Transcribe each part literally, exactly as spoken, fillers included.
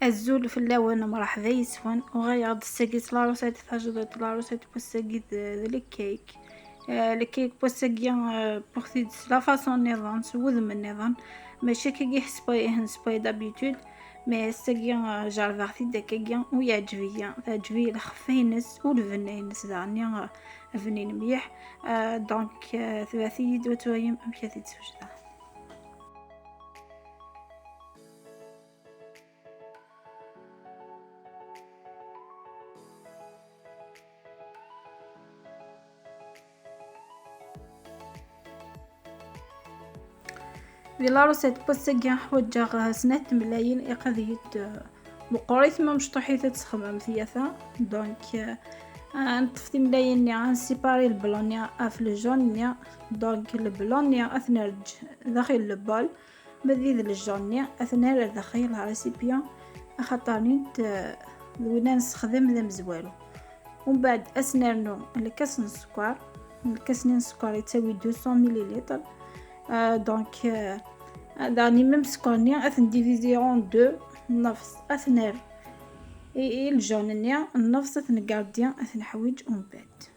Azul fell-awen, mṛeḥba yes-wen. Uɣaleɣ-d ass-agi s la recette tajdidt, la recette n wass-agi d, d le cake. Euh, le cake n wass-agi, euh, wwiɣ-t-id s la façon nniḍen, s wudem nniḍen. Mačči akkagi ḥseb-, ḥseb-, d'habitude, mais ass-agi, euh, jerrbeɣ-t-id akkagi u yeɛǧeb-iyi. Teɛǧeb-iyi lxeffa-ines u lbenna-ines daɣen, euh, bnin mliḥ. Euh, donc, euh, tebɛet-iyi-d ad twalim amek ad t-id-swejdeɣ. Di la recette n wass-agi ḥwaǧeɣ, eh, snat tmellalin, iqad-iyi-d, eh, meqqrit ma mecṭuḥit ad txemmemt yata. Donc, eh, eh, neṭṭef timellalin-nni, ad nessipari le blanc-nni ɣef le jaune-nni. Donc, le blanc-nni ad t-nerǧ daxel le bol. Ma d le jaune-nni, ad t-nerr ar daxel ɣer récipient, axaṭer nint, eh, d win ara nessexdem d amezwaru. Umbeɛd, ad s-nernu lkas n sskeṛ. Lkas-nni n sskeṛ yettawi deux cents millilitres. Euh, donc, euh, daɣen même sskeṛ-nni, ad t-ndiviziɣ en deux, nnefs ad t-nerr i, i le jaune-nni, nnefs ad t-ngardi, ad t-neḥwiǧ umbeɛd.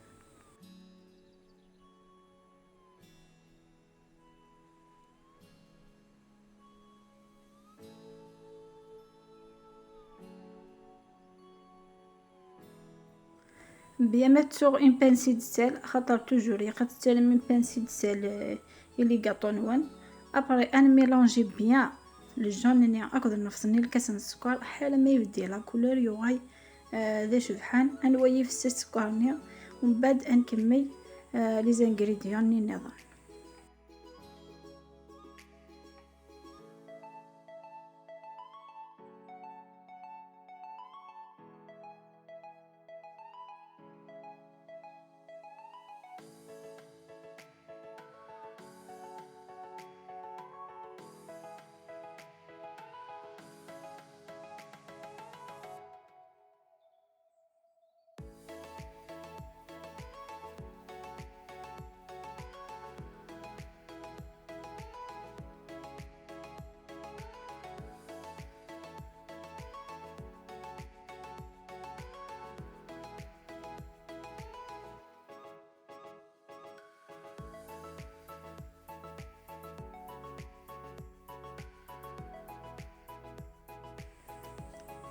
Bien ma ttuɣ une pincée de sel, xaṭer toujours ilaq ad tettalem une pincée de sel, euh, i les gâteaux-nwen. Après, ad nmélange bien le jaune-nni akked nnefs-nni lkas n sskeṛ, ḥala ma ibeddel la couleur, yuɣal, euh, d acebḥan. Ad nwali ifessa sskeṛ-nni, umbeɛd ad nkemmel, euh, les ingrédients-nni nniḍen.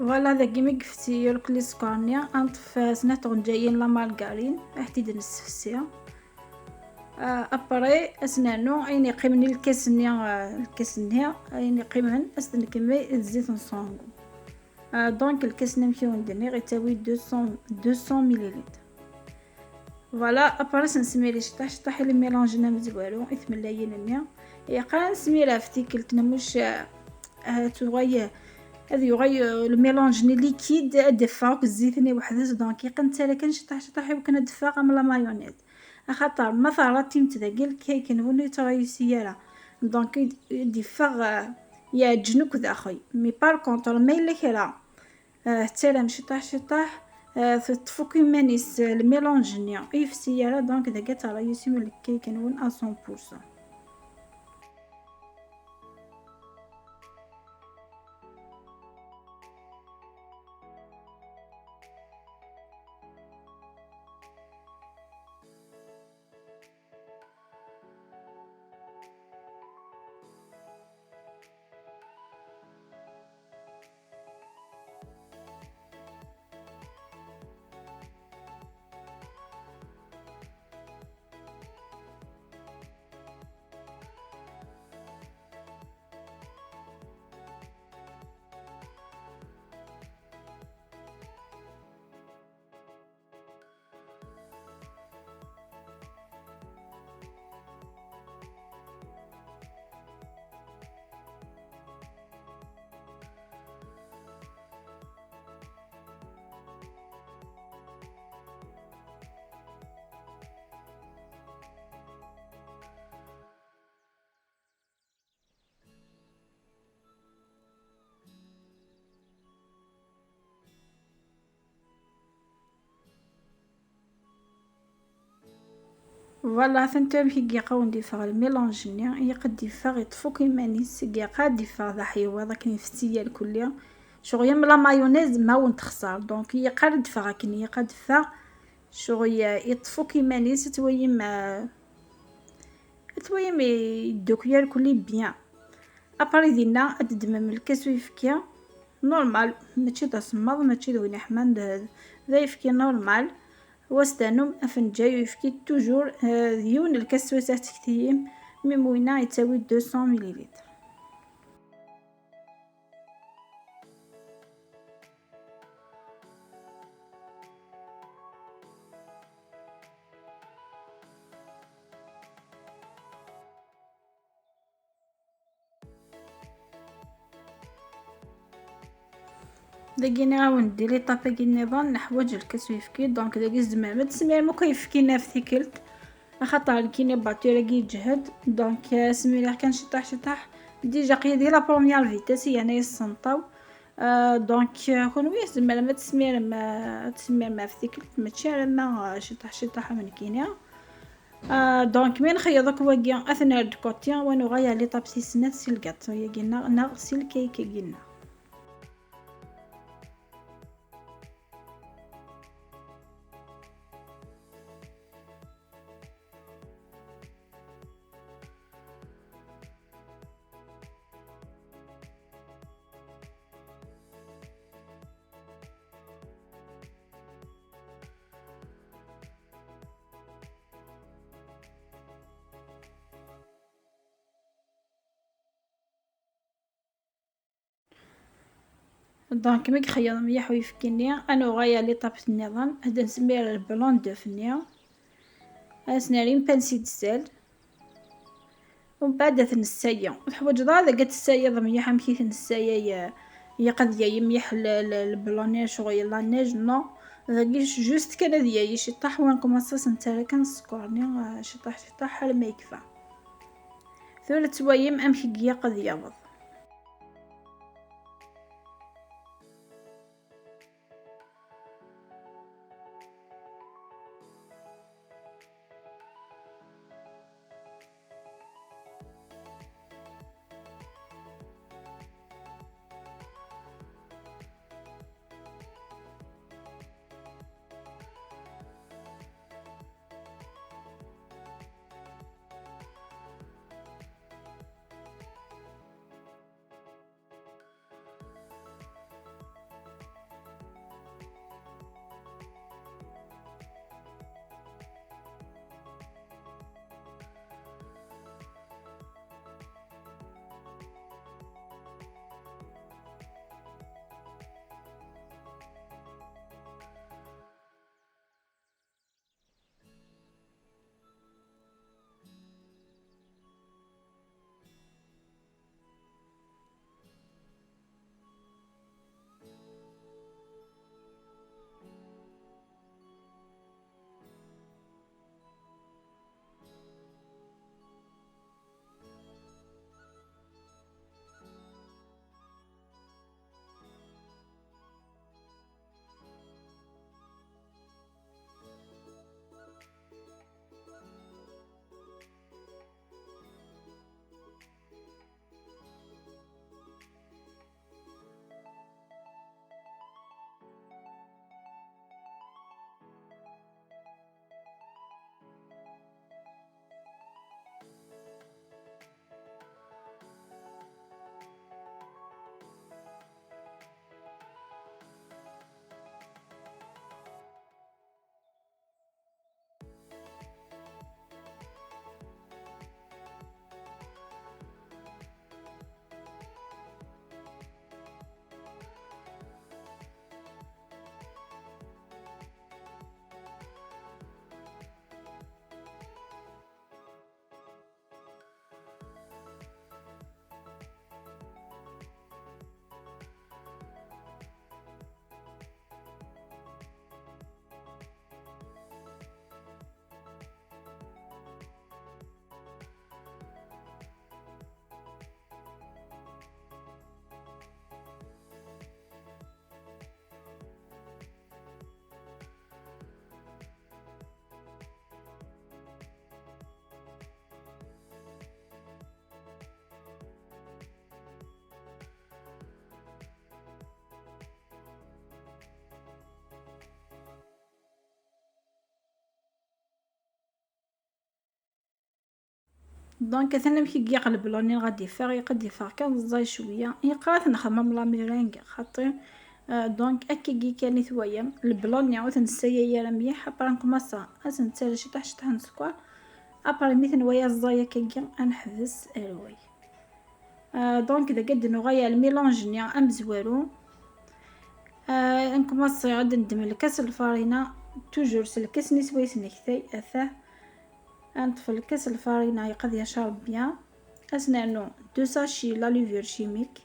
Voilà, dagi mi yefsi irkelli sskeṛ-nni, ad nṭef snat tɣenǧayin la margarine, ad t-id-nessefsi. Euh, après, ad s-nernu ayen yeqqimen i lkas-nni, euh, lkas-nni, ayen yeqqimen ad s-t-nkemmel d zzit n ṣṣangu. Euh, donc, lkas-nni amek i wen-d-nniɣ, yettawi deux cents, deux cents millilitres. Voilà, après ad s-nesmiri ciṭaḥ ciṭaḥ i lmélange-nni amezwaru, i tmellalin-nni. Ilaq ad nesmir ɣef tikkelt, nmuc, euh, ad tuɣal, ad yuɣal, euh, lmélange-nni liquide, ad d-iffeɣ akk zzit-nni weḥd-s, donc ilaq ad nettarra kan ciṭaḥ ciṭaḥ i wakken ad d-iffeɣ am la mayonnaise. Axaṭer ma terra timt dagi, lkayk-nwen ur yettṛayusi ara. Donc, i d-, i d-iffeɣ, euh, yeɛǧen akk daxel. Mais par contre, ma yella kra, euh, tettarram ciṭaḥ ciṭaḥ, euh, teṭṭef akk iman-is, euh, lmélange-nni ur yefsi ara, donc dagi ad tṛayusim lkayk-nwen à cent pour cent. Voilà, atan amek i ilaq ad wen-d-iffeɣ lmélange-nni, ilaq ad d-iffeɣ, iṭṭef akk iman-is, ilaq ad d-iffeɣ d aḥyiwaḍ akken ifetti-ya lkulli. Ccɣel am la mayonnaise ma wen-texṣer, donc yeqqar ad d-teffeɣ akken yeqqar ad d-teffeɣ. Ccɣel yeṭṭef akk iman-is, ad twayim, euh, ad twayim yeddukel yerkul bien. Après dinna ad d-ddmem lkas uyefki normal, mačči d asemmaḍ, mačči d win iḥman, d, d ayefki normal. Wa s-ternum afenǧal uyefki toujours, euh, d yiwen lkas swayes ad tektiyim, même winna yettawi deux cents millilitres. Dagi nniɣ-awen-d di l'étape-agi nniḍen neḥwaǧ lkas uyefki, donc dagi tzemrem ad tesmirem akk ayefki-nni ɣef tikkelt, axaṭer nekkini battir-agi yeǧhed, donc, euh, smireɣ kan ciṭaḥ ciṭaḥ. Déjà aql-i di la première vitesse, yerna yessenṭaw. Euh, donc, euh, kunwi tzemrem ad tesmirem, euh, ad tesmirem ɣef tikkelt, mačči alamma, euh, ciṭaḥ ciṭaḥ am nekkini. Euh, donc mi nxeyyeḍ akk wagi, ad t-nerr de côté, wa nuɣal ɣer l'étape tis snat si lgaṭu-yagi-nneɣ neɣ si lkayk-agi-nneɣ. Donc mi yexyar mliḥ uyefki-nni, ad nuɣal ɣer l'étape nniḍen, ad nsemmir le blanc d'œuf-nni, ad s-nerr une pincée de sel, umbeɛd ad t-nessayay. Ur teḥwaǧeḍ ara dagi ad tessayayeḍ mliḥ amek i t-nessayay, eh, ilaq ad yay mliḥ le, le, le blanc-nni, ccɣel la neige, non. Dagi juste kan ad yay ciṭṭaḥ, wa nkumaṣi ad s-nettarra kan sskeṛ-nni, eh, ciṭṭaḥ ciṭṭaḥ arma yekfa. Tura ad twayem amek i ilaq ad yaweḍ. Donc atan amek i yeqleb loni ɣad iffeɣ, yeqad iffeɣ kan ẓẓay cwiya, yeqqar ad t-nexmem la meringue xaṭi. Euh, donc akka i kan i twayam, leblanni ur t-nessayay ara mliḥ, après nkumaṣa ad s-nettarra ciṭuḥ ciṭuḥ n sskeṛ, après mi t-nwaya ẓẓay akkagi ad neḥbes arway. Euh, donc dagi ad d-nuɣal ɣer lmilanj-nni amezwaru. Euh, nkumaṣa ad d-neddem lkas n lfarina, toujours s lkas-nni swayes nektay, atah. Ad neṭṭef lkas n lfarina yeqad yacaṛ bien. Ad s-nernu deux sachets la levure chimique.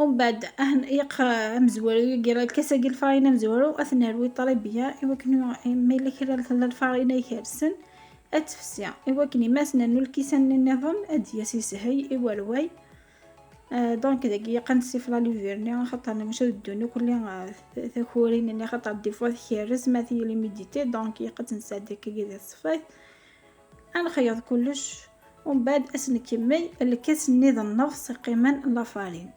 Umbeɛd ad neqq amezwaru-agi, lkas-agi n lfarina amezwaru, ad t-nerwi très bien, iwakken ma yella kra tella lfarina ikersen, ad tefsi. Iwakken ma s-nernu lkisan-nni nniḍen, ad d-yas yeshel i warway. Euh, donc dagi yeqqen sif la levure-nni, axaṭer maca ad ddun akk li, euh, t-, takurin-nni, axaṭer des fois tkerrez ma tili l'humidité, donc yeqqen ad tt-nesɛeddi akkagi di tṣeffayt. Ad nxeyyeḍ kullec, umbeɛd ad s-nkemmel lkas-nni d nnefṣ iqqimen n la farine.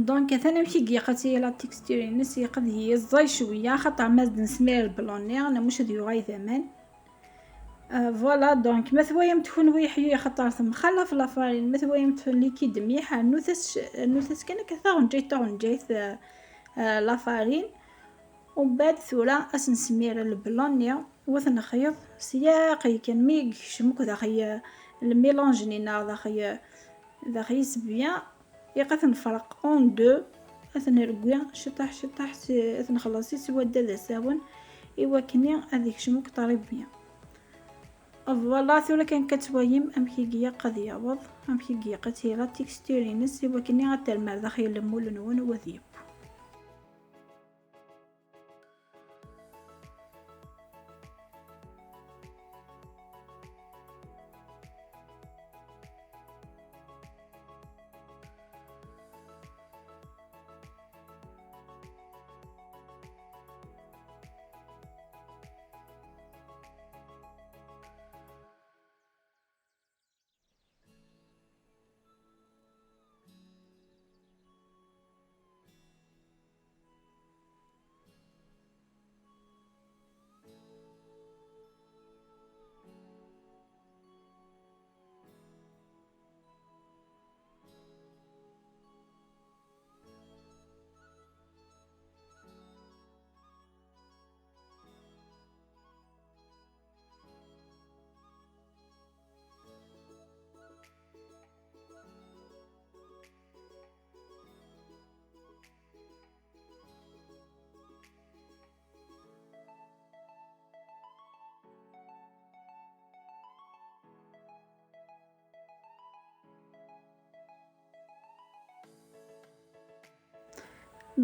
Donc atan amek i yeqqen la texture-ines, yeqqen-d yeẓẓay cwiya, xaṭer ma d-nesmir lblanni, neɣ maca ad yuɣal d aman. Euh, voilà, donc ma twayamt kunwi yeḥyu, xaṭer temxalaf la farine, ma twayamt liquide mliḥ, rnut-as, rnut-as kan akka taɣenǧayt, taɣenǧayt, euh, euh, la farine. Umbeɛd tura ad s-nesmir lblanni, u ad t-nexyuḍ s yaqi kan, mi yekcem akk daxel lmilanj-nni neɣ daxel, daxel yesbeyya, ilaq ad t-nefreq en deux, ad t-nregwi ciṭuḥ ciṭuḥ, s-, ad t-nxelleṣ s wadda d asawen, i wakken ad yekcem akk très bien. Voilà, tura kan ad twayem amek i ilaq ad yaweḍ, amek i ilaq ad tili la texture-ines, i wakken ad termer daxel lmul-nwen u ad yeww.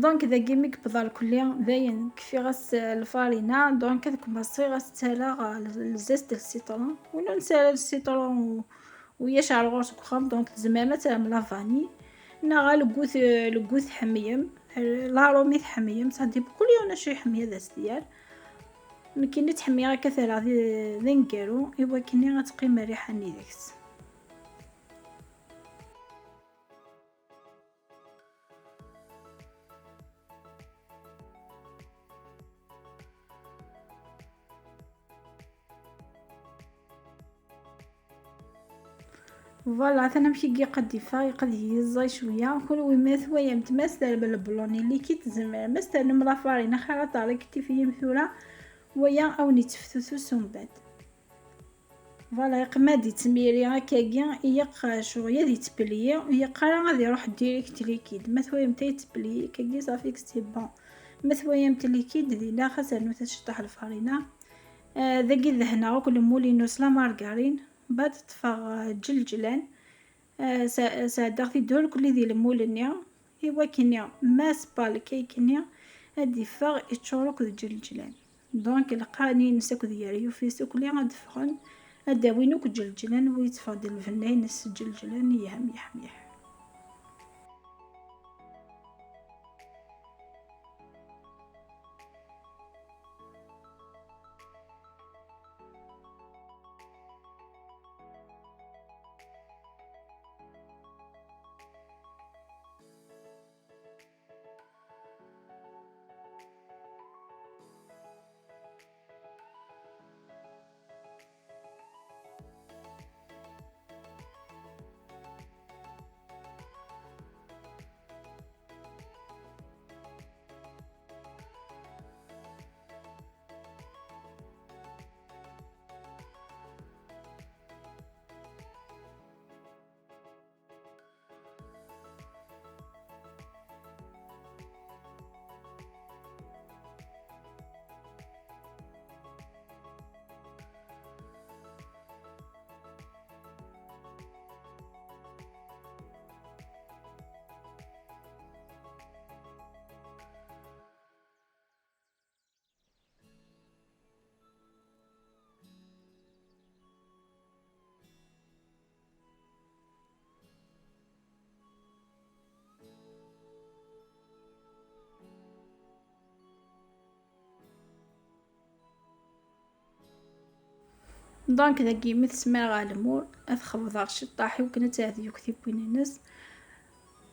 Donc dagi mi yewweḍ ar kulli, dayen kfiɣ-as lfarina. Donc ad kmaṣiɣ ad s-ttarraɣ le zeste de citron. Win ur nesɛi ara le citron u-, ulac ar ɣur-s deg uxxam, donc tzemrem ad terrem la vanille neɣ lgut, lgut tḥemmlem, l'arôme i tḥemmlem, ça dépend kul yiwen acu iḥemmel ad as-t-yerr. Nekkini ttḥemmiɣ akka terreɣ d, d aneggaru, i wakken ad teqqim rriḥa-nni deg-s. Voilà, atan amek i yeqqad iffeɣ, yeqqad yeẓẓay cwiya. Kunwi ma twayam-t, ma s-terrem le bloni likid, tzemrem ma s-terrem la farine, axir ad terrem kif yim tura, waya ad wen-itteftutu s umbeɛd. Voilà, yeqqim ad yettmiri akkagi, yeqqar ccɣel ad yettpelyi, yeqqar ad iruḥ direct likid. Ma twayam-t ad yettpelyi, akkagi ça fait que c'est bon. Ma twayam-t likid, dinna xas rnut ciṭṭaḥ lfarina. Ah, dagi dehneɣ akk lmul-inu s la margarine, mbeɛd ṭṭfeɣ, ah, ǧelǧlan. Ah, s-, sɛeddaɣ-t-id ur kulli di lmul-nni, i wakken ma s-, pa lkayk-nni ad d-iffeɣ iččur akk d ǧelǧlan. Donc lqani-ines akked yeryuf-is akk li ad d-ffɣen, ad d-awin akk ǧelǧlan, u yetteffeɣ-d lbenna-ines s ǧelǧlan, yah myaḥ myaḥ. Donc dagi mi tesmireɣ ɣer lmul, ad xebḍeɣ ciṭṭaḥ i wakken ad teɛdeyuk tiwwin-ines.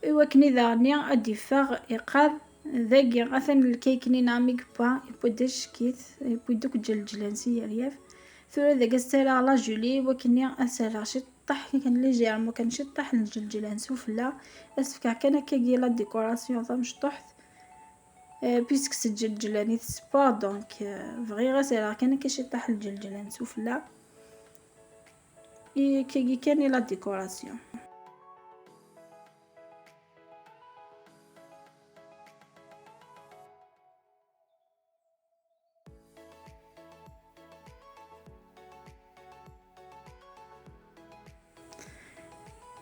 I wakken i daɣen ad d-iffeɣ iqad. Dagi atan lkayk-nni neɣ mi yewwa, yewwi-d acek-it, yewwi-d akk ǧelǧlan s yeryaf. Tura dagi ad s-ttarraɣ la gelée, i wakken ad s-rreɣ ciṭṭaḥ kan légèrement, kan ciṭṭaḥ n lǧelǧlan sufella. Ad s-fkeɣ kan akkagi la décoration tamecṭuḥt. Euh, puisque s ǧelǧlan i tessewwa, donc, euh, bɣiɣ ad s-rreɣ kan akka ciṭṭaḥ n lǧelǧlan sufella. I akkagi kan i la décoration.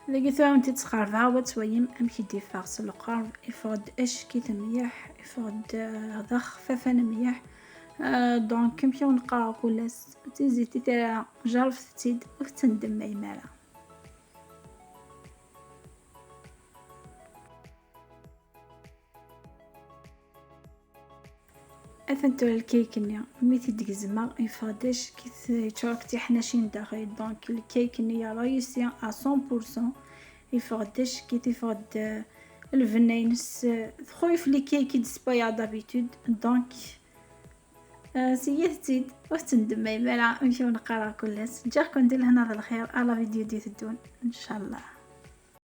Dagi tura wen-t-id-sqerbeɣ, ad twayem amek i d-iffeɣ s lqerb, iffeɣ-d acek-it mliḥ, iffeɣ-d, euh, d axfafan mliḥ. Euh, donc amek i wen-qqareɣ kul ass, tizit i tara, jerrbet-tt-id, ur tettendemmayem ara. Atan tura lkayk-nni, mi t-id-gezmeɣ, yeffeɣ-d acek-it, yeččur akk d tiḥnacin daxel. Donc lkayk-nni réussi à cent pour cent. Yeffeɣ-d acek-it, yeffeɣ-d, euh, lbenna-ines, euh, txuyef lkayk i d-sewwayeɣ d'habitude. Donc, euh, sewwet-tt-id, ur tettendemmayem ara, amek i wen-qqareɣ kul ass. Ǧǧiɣ-ken di lehna d lxir, à la vidéo d-iteddun, ncallah.